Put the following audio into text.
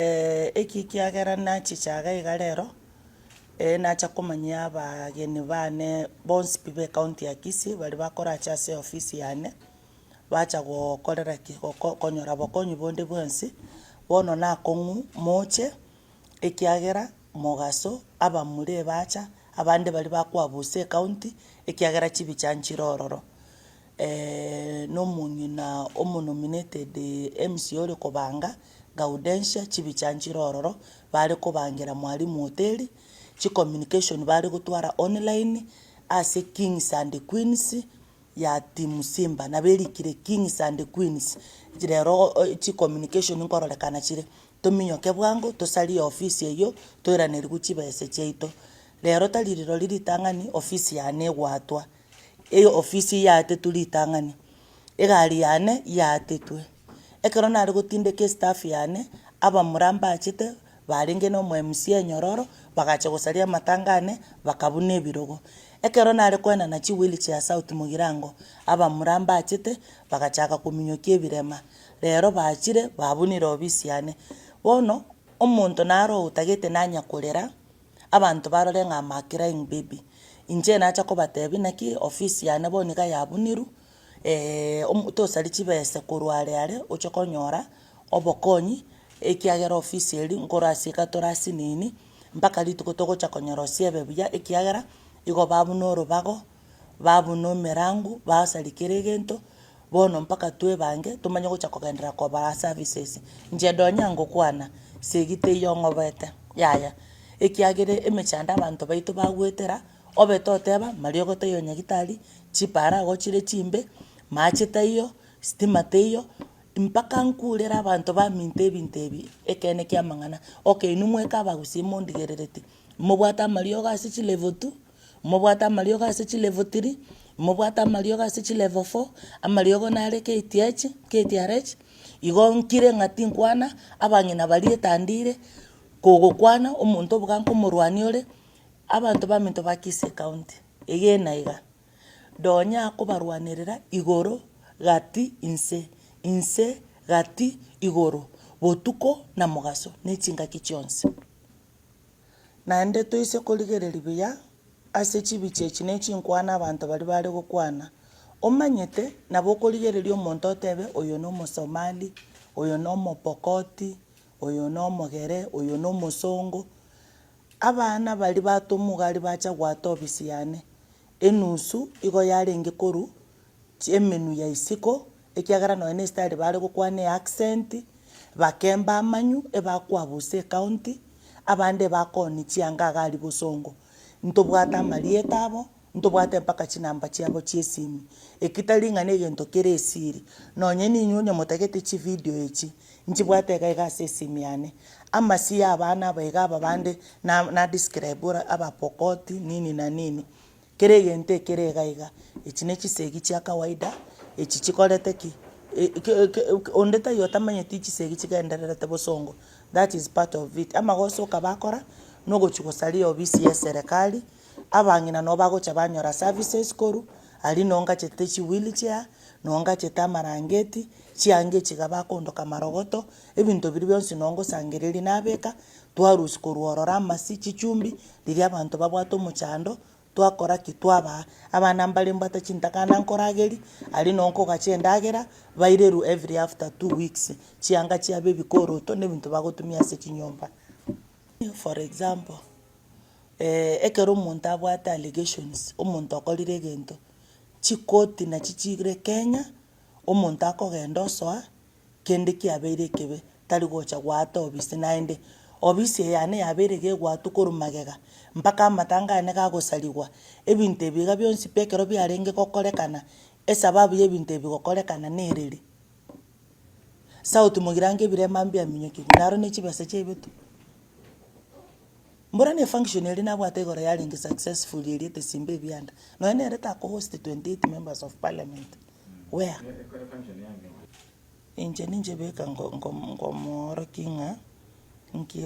Eki kiagera nachicha iga iga rero, nacha komanyia abageni bane bonsi pi ba ecounty ya Kisii baria bakorache ase eofisi yane, bacha gokorera ki? Goko konyora bokonyi bonde bwensi, bono nakong'u moche, ekiagera mogaso abamura ebacha, abande baria bakoabusa ecounty, ekiagera chibicha nchire ororo. Na omong'ina omonominated MCA ore kobanga, Gaudensia chibicha nchire ororo, bare kobangera Mwalimu Hoteli, chicommunication bare gotwara online, ase Kings and Queens ya Team Simba, nabo erikire Kings and Queens, rero chicommunication nkororekana chire, tominyoke bwango tosarie ofisi eywo, toiranerigwe chibese chiaito. Rero tari rirori ritang'ani ofisi yane egwatwa. Eofisi yaetetwe ritang'ani, egari yane yaetetwe. Ekero nare gotindeka estaff yane, abamura mbachete barenge na omo MCA enyororo, bagacha gosaria amatanga ane, bakabuna ebirogo. Ekero nare koenana chiwheelchair South Mugirango, abamura mbachete, bagachaka kominyokia ebirema. Rero bachire, babunire ofisi yane. Bono, omonto naro otagete nanya korera. Abanto barore ng'a am a crying baby. Inche nacha kobatebia naki ofisi yane bono iga yabunirwe, tosaria chibesa korwa are are oche konyora obokonyi, ekiagera ofisi eria nkorwa ase iga tore asinini, mpaka rituko togocha konyorosia ebe buya ekiagera, igo babuna orobago, babuna emerango, basaria kera egento, bono mpaka twebange tomanye gocha kogenderera kobaa services. Inche nonye ngokwana, segi teiyo ng'obete, yaya, ekiagera emechando abanto baito bagoetera, obe toteba mariogo taiyo nyagetari, chipara igo chire chimbe, mache taiyo, stima teiyo, mpaka nkurere abanto baminto ebinto ebi ekeene kia amang'ana. Okay inwe mweka abagusii mondigerereti, mobwate amariogo ase chilevel two. Mobwate amariogo ase chilevel three, mobwate amariogo ase chilevel four, amariogo nare KTH, KTRH, igo nkire ng'a tinkwana, abang'ina baria etandire, kogokwana omonto oboga nkomorwania ore, abanto baminto ba Kisii county, egena iga, nonya akobarwanerera igoro, gati, inse, inse, gati, igoro, botuko na mogaso, na echingaki chionsi. Naende toise korigereria buya ase chibicha echi ne chinkwana abanto baria bare gokwana, omanyete nabo okorigereria omonto otebe oyo na omosomali, oyo na omopokoti, oyo na omogere, oyo na omosongo. Abana baria batomwa iga aria bacha goata ofisi yane, enusu igo yarenge korwa emenwa ya isiko, ekiagera nonye na estyle bare gokwana eaccent, bake mbamanyu ebakwabusa ecounty, abande ebakoonia chianga iga aria bosongo. Ntobwate amarieta abo, ntobwate mpaka chinamba chiabo chia esimi. Eki tari ng'a na egento kere esiri, nonye ninywe onye motagete chividio echi, nchibwate iga iga ase esimi yane. Amasio ya abana aba iga aba bande na na describe ore abapokoti nini na nini. Kera egento ekere iga iga, echi ne chisegi chia kawaida, echi chikorete ki? Onde taiyo otamanyeti chisegi chigendererete bosongo, that is part of it. Amagoso okabakora, na ogochia gosaria ofisi ya eserekari, abang'ina nabo bagocha banyora services korwa, aria noo ngachete chi wheelchair, noo ngachete amarangeti, chianga echi iga bakondoka marogoto, ebinto biria bionsi noo ngosangereria nabeka, Twarusia korwa ororo amasi, chichumbi, riria abanto babwate omochando, twakora ki? Twabaa. Abana mbare mbwate chintakana nkorageria, aria noo nkogacha endagera, bairerwe every after 2 weeks, chianga chiabo ebikoroto na ebinto bagotumia ase chinyomba. For example, ekero omonto abwate allegations, omonto okorire egento, chikoti nachi chire Kenya, omonto akogenda osoa. Kende kiabeire ekebe, tari gocha goata obisi naende. Obisi eye yane yabeire gegwatwa korwa magega, mpaka amatanga ane gagosarigwa. Ebinto ebi iga bionsi pi ekero biarenge gokorekana, esababu y'ebinto ebi gokorekana nereri? Sauti mogirango ebirema mbiaminyokigwe, naro ne chibesa chiaibetwe. Mbora ne function eria nabwate igoro yarenge successful eria etesimba ebianda, nonya nere takohost 28 members of parliament. Where? Inche ninche beka nkomoorokia ng'a nki.